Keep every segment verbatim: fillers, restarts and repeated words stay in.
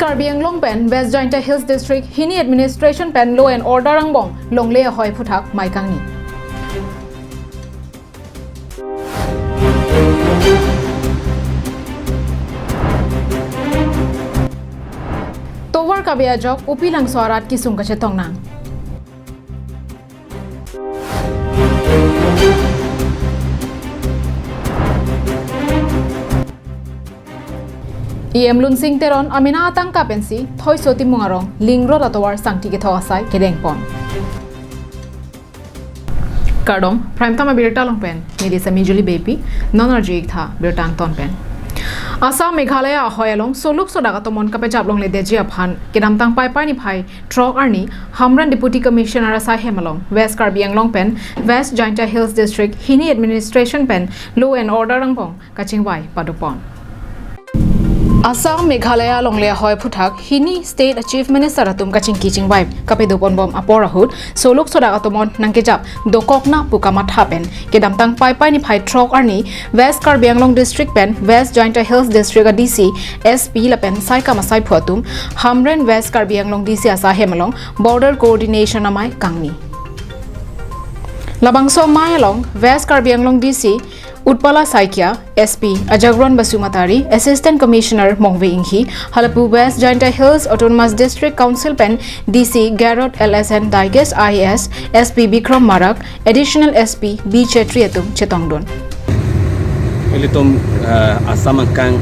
Karbi Anglong pen West Jaintia Hills District hini administration pen law and order angbong longle ahoi aphuthak mai kangni. Tovar kave ajok Upilangso arat kesung kachetong nang. E M Lunsing Teron amena atangka pensi Thoiso Timung arong Lingrot atovar sangti kethok asai kedengpon. Kardom, Prime Time abirta along pen neli Sami Julie Beypi, non arju-ik tha birta angton pen. Assam Meghalaya ahoi along soluk sodak atomon kapejap longledetji aphan kedamtang Paipai niphai throk arni Hamren Deputy Commissioner asai hem along West Karbi Anglong pen West Jaintia Hills District hini administration pen law and order angbong kachingvai padopon. Assam Meghalaya longle ahoi aphuthak hini state chief minister atum kachingki chingvai kapedoponbom apor ahut soluk sodak atomon nangkejap dokokna pu kamatha pen kedamtang Paipai niphai throk arni West Karbi Anglong District pen West Jaintia Hills District a D C, S P lapen saikam asaiphu atum Hamren West Karbi Anglong D C asai hem along border coordination amei kangni. Labangso amei along West Karbi Anglong D C Utpala Saikia, S P Ajagron Basumatary, Assistant Commissioner Mongve Inghi, halapu West Jaintia Hills Autonomous District Council pen D C Garrod L S N Daiges I A S, S P Bikrom Marak, Additional S P B Chetri atum chetongdun. Ilitum, eh, Assam angkang,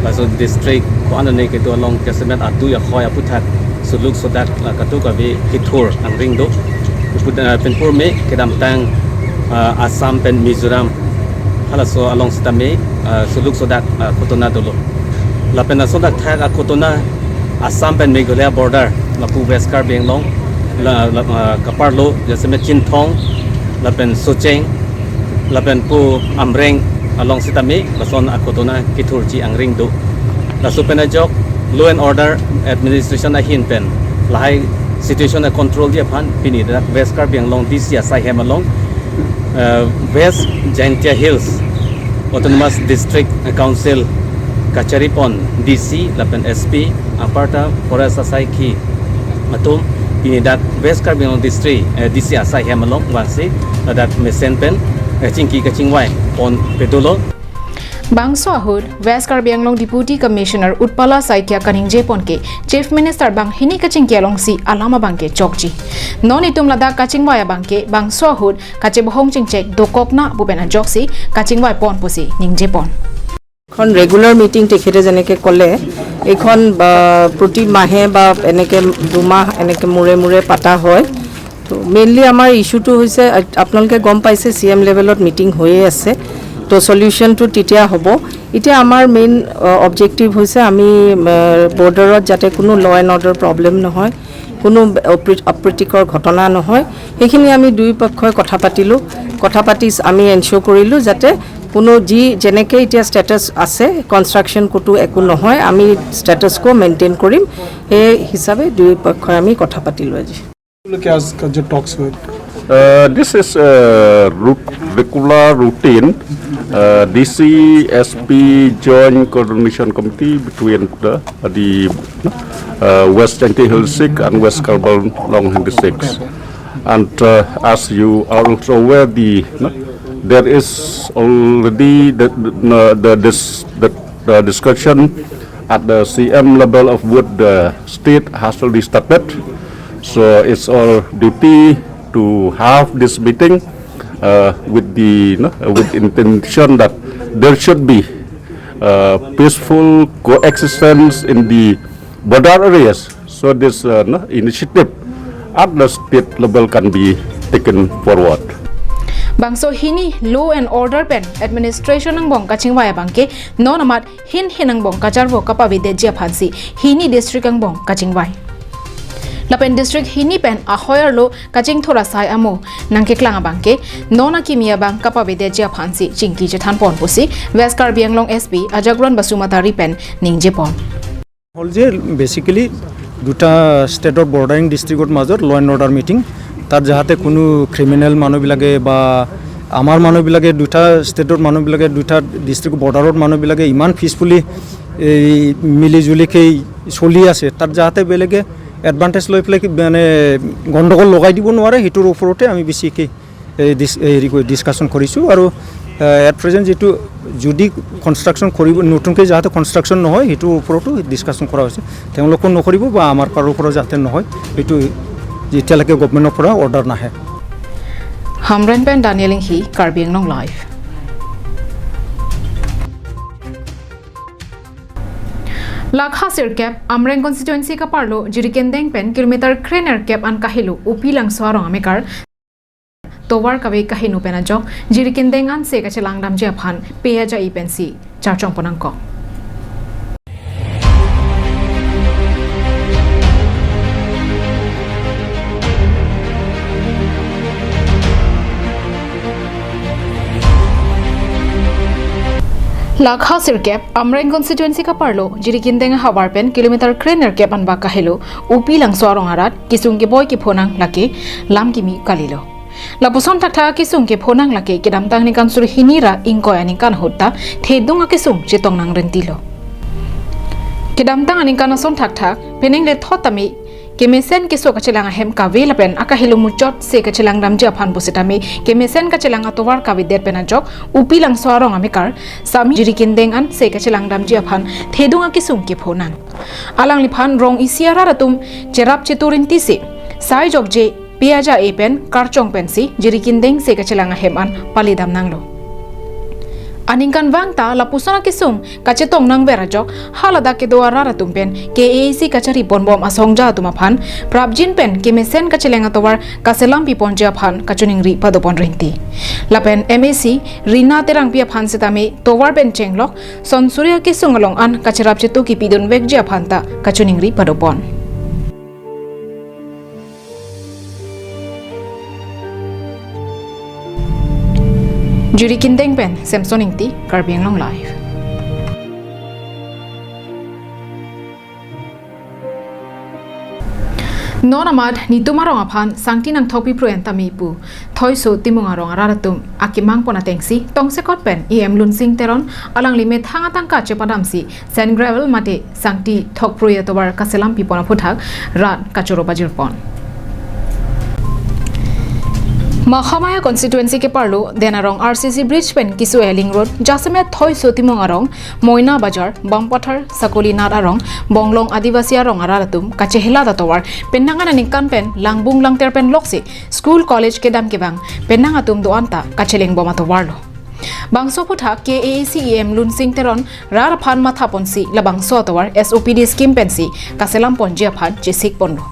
laso district ko-an ne kedo along kesemet atu ya hoi aphuthak soluk sodak la katu kave kithur angring do. Upud, eh, penpur me kedamtang, eh, Assam pen Mizoram halaso along sitame, eh, soluk sodak, eh, kotona dolo. Lapen asodak thak akotona Assam pen Meghalaya border lapu West Karbi Anglong la, la, eh, kaparlo jasemet Chinthong lapen Socheng lapen pu Amreng along sitame lason akotona kithurji angring do. Laso pen ajok law and order administration ahin pen lahai situation a controlji aphan pini dak West Karbi Anglong D C asai hem along, eh, West Jaintia Hills Autonomous District Council kacharipon D C lapen S P aparta forest asaikhi atum pini dak West Karbi Anglong District, eh, D C asai hem along vangsi ladak mesen pen, eh, chingki kachingvai pon pedolo. Bangso ahut West Karbi Anglong Deputy Commissioner Utpala Saikia kaningjepon ke Chief Minister banghini kachingki alongsi alam abangke chokji. Non itum ladak kachingvai abangke bangso ahut kachebohong chingchek dokokna pu pen ajoksi kachingvaipon pusi ningjepon. এখন regular meeting তেখেতে যেনেকে ক'লে, এইখন বা, প্ৰতি মাহে বা এনেকে দুমাহ এনেকে মূৰে মূৰে পাতা হয়। তো মেইনলি আমাৰ ইছ্যুটো হৈছে, আ-, আপোনালোকে গম পাইছে চি এম লেভেলত মিটিং হৈয়ে আছে। তো চলিউশ্যনটো তেতিয়া হ'ব। এতিয়া আমাৰ মেইন, আ, অবজেক্টিভ হৈছে আমি, আ, বৰ্ডাৰত যাতে কোনো ল' এণ্ড অৰ্ডাৰ প্ৰব্লেম নহয়, কোনো অপ্ৰী-, অপ্ৰীতিকৰ ঘটনা নহয়, সেইখিনি আমি দুই পক্ষই কথা পাতিলোঁ। কথা পাতি আমি এনচিয়ৰ কৰিলোঁ যাতে কোনো যি যেনেকে এতিয়া ষ্টেটাছ আছে, কনষ্ট্ৰাকশ্যন ক'তো একো নহয়, আমি ষ্টেটাছ ক' মেইনটেইন কৰিম। সেই হিচাপে দুই পক্ষই আমি কথা পাতিলোঁ আজি। क्या आज का जो टॉक्स हुए? Uh, this is a root, regular routine. Uh, D C S P joint coordination committee between the, the uh, West Jaintia Hills district and West Karbi Anglong districts. And uh, as you are also aware, the, there is already the, the, the, this, the, the discussion at the C M level of what the state has already started. So it's our duty to have this meeting uh, with the, you know, with intention that there should be uh, peaceful coexistence in the border areas. So this uh, no, initiative at the state level can be taken forward. Bangso hini law and order pen administration angbong kachingvai abangke non amat hin hin angbong kacharvo kapavedetji aphansi hini district angbong kachingvai. Lapen district hini pen ahoi arlo kachingthur asai amo nangkeklang abangke non akimi abang kapavedetji aphansi chingki chethanpon pusi West Karbi Anglong S P Ajagron Basumatary pen ningjepon. হ'ল যে বেচিকেলি দুটা ষ্টেটৰ বৰ্ডাৰিং ডিষ্ট্ৰিক্টৰ মাজত ল' and order meeting, তাত যাহাতে কোনো ক্ৰিমিনেল মানুহবিলাকে বা আমাৰ মানুহবিলাকে, দুটা ষ্টেটৰ মানুহবিলাকে, দুটা ডিষ্ট্ৰিক্ট বৰ্ডাৰৰ মানুহবিলাকে ইমান পিচফুলি এই মিলিজুলি খেই চলি আছে, তাত যাতে বেলেগে এডভান্টেজ লৈ পেলাই কি মানে গণ্ডগোল লগাই দিব নোৱাৰে, সেইটোৰ ওপৰতে আমি বেছিকৈ এই ডিছ-, এই হেৰি কৰি ডিছকাশ্যন কৰিছোঁ। আৰু এট প্ৰেজেণ্ট যিটো যদি কনষ্ট্ৰাকশ্যন কৰিব, নতুনকৈ যাতে কনষ্ট্ৰাকশ্যন নহয়, সেইটোৰ ওপৰতো ডিছকাশ্যন কৰা হৈছে। তেওঁলোকেও নকৰিব বা আমাৰ ফালৰ পৰা যাতে নহয়, সেইটো যেতিয়ালৈকে গভমেণ্টৰ পৰা অৰ্ডাৰ নাহে। Hamren pen Daniel Inghi, Karbi Anglong Live. Lakha sirkep Amreng constituency kaparlo Jirikindeng pen kilometer krenerkep an kahelo Upilangso arong amekar tovar kave kaheno pen ajok Jirikindeng anse kachelang damji aphan peya ja-i pensi charchong ponangkok. Lakha sirkep Amreng constituency kaparlo Jirikindeng ahavar pen kilometer krenerkep anbak kahelo Upilangso arong arat kesung keboi kephonang lake lam kimi kalilo. Lapuson thakthak kesung kephonang lake kedamtang ningkan suri hini ra ingkoi aningkan ahut ta thedung akesung chetong nang rentilo. Kedamtang aningkan ason thakthak penang le thot tame kemesen keso kachelang ahem kave lapen akahelo muchot se kachelang damji aphan pusitame kemesen kachelang atovar kavedet pen ajok Upilangso arong amekar sami Jirikindeng anse kachelang damji aphan thedung akesung kephonang. Alangliphan rong isi arat atum cherap chetu rentisi sai jokje peya ja-i pen karchong pensi Jirikindeng se kachelang ahem an pali damnanglo. Aningkanvang ta lapuson akesung kachetong nangver ajok haladak kedo arat atum pen K A A C kachari ponbom asongja atum aphan prapjin pen kemesen kachelang atovar kaselam piponji aphan kachiningri padopon renti. Lapen M A C Rina Terangpi aphan sitame tovar pen chenglok sonsuri akesung along an kacherap chetu kipidun vekji aphan ta kachiningri padopon. Jirikindeng pen Samson Ingti, Karbi Anglong Live. Non amat nitum arong aphan sangti nangthokpi pru-an tame pu Thoiso Timung arong arat atum akemang pon atengsi tongsekot pen E M Lunsing Teron alangli methang atangka chepadamsi sand gravel mate sangti thokprui atovar kaselam pipon aphuthak rat kachoro pajirpon. Mahamaya constituency keparlo Denarong R C C bridge pen kisu eling road jasemet Thoiso Timung arong, Moina Bazar, Bampathar, Sakoli Nat arong, Bonglong Adivasi arong arat atum kachehelat atovar penang aningkan pen langbung langter pen loksi school college kedam kevang penang atum do-an ta kachelengbom atovarlo. Bangso aphuthak K A A C E M Lunsing Teron rat aphan mathaponsi labangso atovar S O P D scheme pensi kaselam ponji aphan chesik ponlo.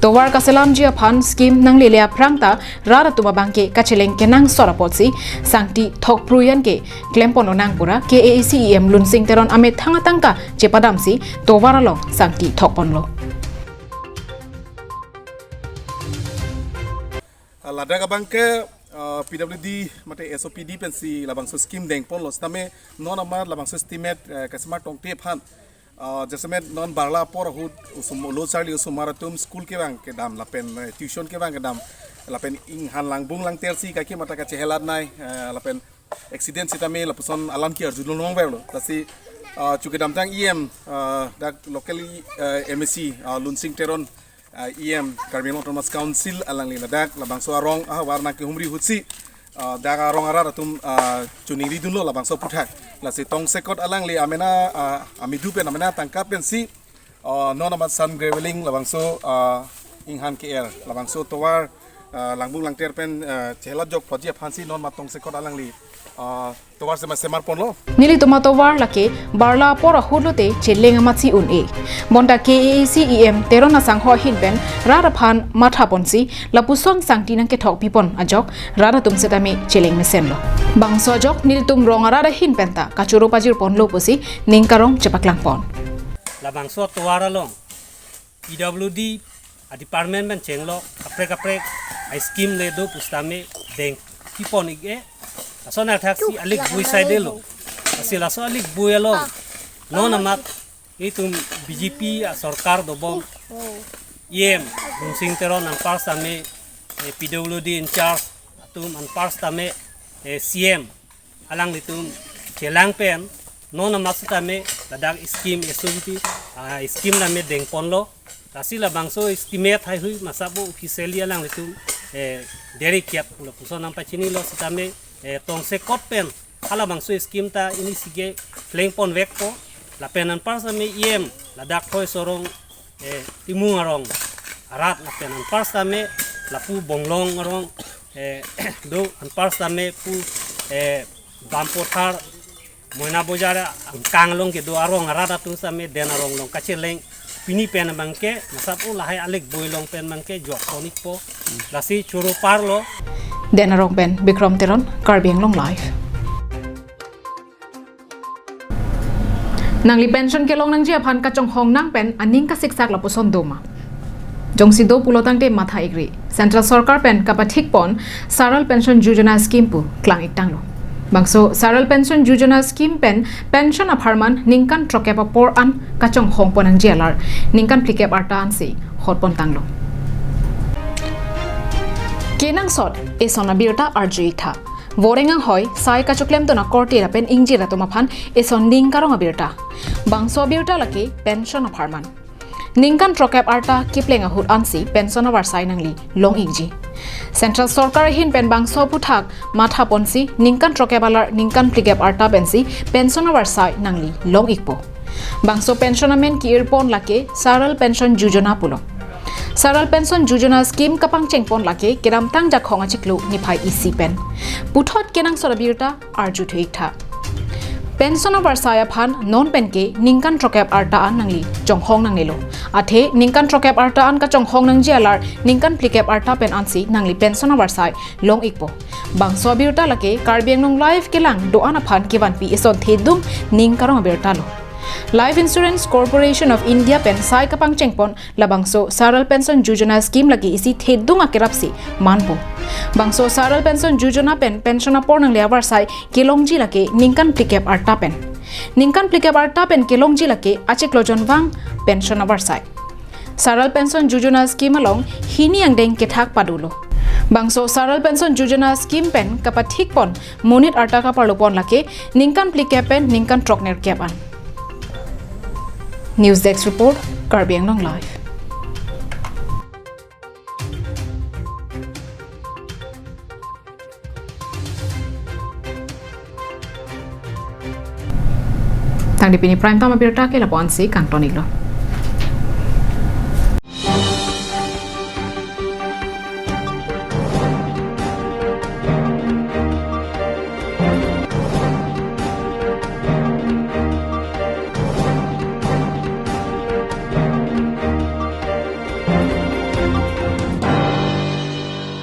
Tovar kaselamji aphan scheme nanglele aphrang ta rat atum abangke kacheleng kenangsot apotsi sangti thokprui an ke klempon lonang pura K A A C E M Lunsing Teron amethang atangka chepadamsi tovar along sangti thokponlo. Ah, ladak abangke, ah, P W D mate S O P D pensi labangso scheme dengponlo sitame non amat labangso estimate, eh, kasemar tongte aphan, ah, jasemet non barla apor ahut osomar, lo charli osomar atum school kevang kedam lapen, eh, tuition kevang kedam lapen inghan langbung langtersi kaike mata kachehelat nai, eh, lapen accident sitame lapuson alam ke arjulong verlo. Lasi, ah, chukedamtang E M, ah, dak local, eh, M A C, ah, Lunsing Teron, ah, E M Karbi Anglong Autonomous Council alangli ladak labangso arong ahavar nangkehumri ahutsi, ah, dak arong arat atum, ah, chiningridunlo labangso aphuthak. Lasi tongsekot alangli amena, ah, amidu pen amena tangka pensi, ah, non amat sand graveling labangso, ah, inghan ke-er labangso tovar, ah, langbung langter pen, ah, chehelat jok phoji aphansi non amat tongsekot alangli, ah, tovar semar semar ponlo. Nelitum atovar lake barla apor ahut lote cheleng amatsi un-e. Bonta K A A C E M Teron asangho ahin pen rat aphan mathaponsi lapuson sangti nangkethok pipon ajok rat atum setame cheleng mesenlo. Bangso ajok nelitum rong arat ahin pen ta kachoro pajirponlo pusi ning karong chepaklangpon. Labangso atovar along P W D a department pen chenglok kaprek kaprek a scheme le do pusitame deng kipon ik-e. Lason athaksi alik bui saidelo. Lasi laso alik bui along non amat itum B J P asorkar dobom, E M Lunsing Teron anpar sitame, eh, P W D in charge atum anpar sitame, eh, C M alanglitum chelang pen Non amat sitame ladak scheme S O B T, ah, scheme tame dengponlo. Lasi labangso estimate haihui masabo officially alanglitum, eh, deri kiat pulo puson nangpachinilo sitame, eh, tongsekot pen halabangso scheme ta ini sige plengponvekpo. Lapen anpar sitame E M ladak Thoi Sorong, eh, Timung arong arat lapen anpar sitame lapu Bonglong arong, eh, do anpar sitame pu, eh, Bampothar Moina Bojar angkang along kedo arong arat atum sitame den arong along kacheleng pini pen abangke masabo lahai alek boi along pen abangke jokponikpo. Lasi choro parlo. Den arong pen Bikram Teron, Karbi Anglong Live. Nangli pension kelong nangji aphan kachonghong nang pen aning kasiksak lapuson doma. Jongsi do pulo tangte matha-ikri. Central Sorkar pen kapathikpon Saral Pension Yojana scheme pu klang-iktanglo. Bangso Saral Pension Yojana scheme pen pension apharman ningkan throkkep apor an kachonghongpon nangji alar ningkan phlikep arta ansi hotpontanglo. Kenangsot eson abirta arju-iktha. Voreng anghoi sai kachoklemtun akorte lapen ingjir atum aphan eson ning karong abirta. Bangso abirta lake pension apharman. Ningkan throkkep arta kepleng ahut ansi pension avarsai nangli long-ikji. Central Sorkar ahin pen bangso aphuthak mathaponsi ningkan throkkep alar ningkan phlikep arta pensi pension avarsai nangli long-ikpo. Bangso pension amen ki-irpon lake Saral Pension Yojana pulo. Saral Pension Yojana scheme kapangchengpon lake kedamtang Jakhong achiklo niphai isi pen. Puthot kenangsot abirta arjuthu-iktha. Pension avarsai aphan non penke ningkan throkkep arta an nangli chonghong nangnelo. Athe ningkan throkkep arta an kachonghong nangji alar ningkan phlikep arta pen ansi nangli pension avarsai long-ikpo. Bangso abirta lake Karbi Anglong Live kelang do-an aphan kevanpi eson thedung ning karong abirtalo. Life Insurance Corporation of India pen sai kapangchengpon labangso Saral Pension Yojana scheme lake isi thedung akerapsi manpo. Bangso Saral Pension Yojana pen pension apor nangle avarsai kelongji lake ningkan phlikep arta pen. Ningkan phlikep arta pen kelongji lake achiklo jonvang pension avarsai. Saral Pension Yojana scheme along hini angdeng kethak padulo. Bangso Saral Pension Yojana scheme pen kapathikpon monit arta kaparlopon lake ningkan phlikep pen ningkan throknerkep an. News Desk Report, Karbi Anglong Live. Tangte pini Prime Time abirta ke lapu-ansi kangton-iklo.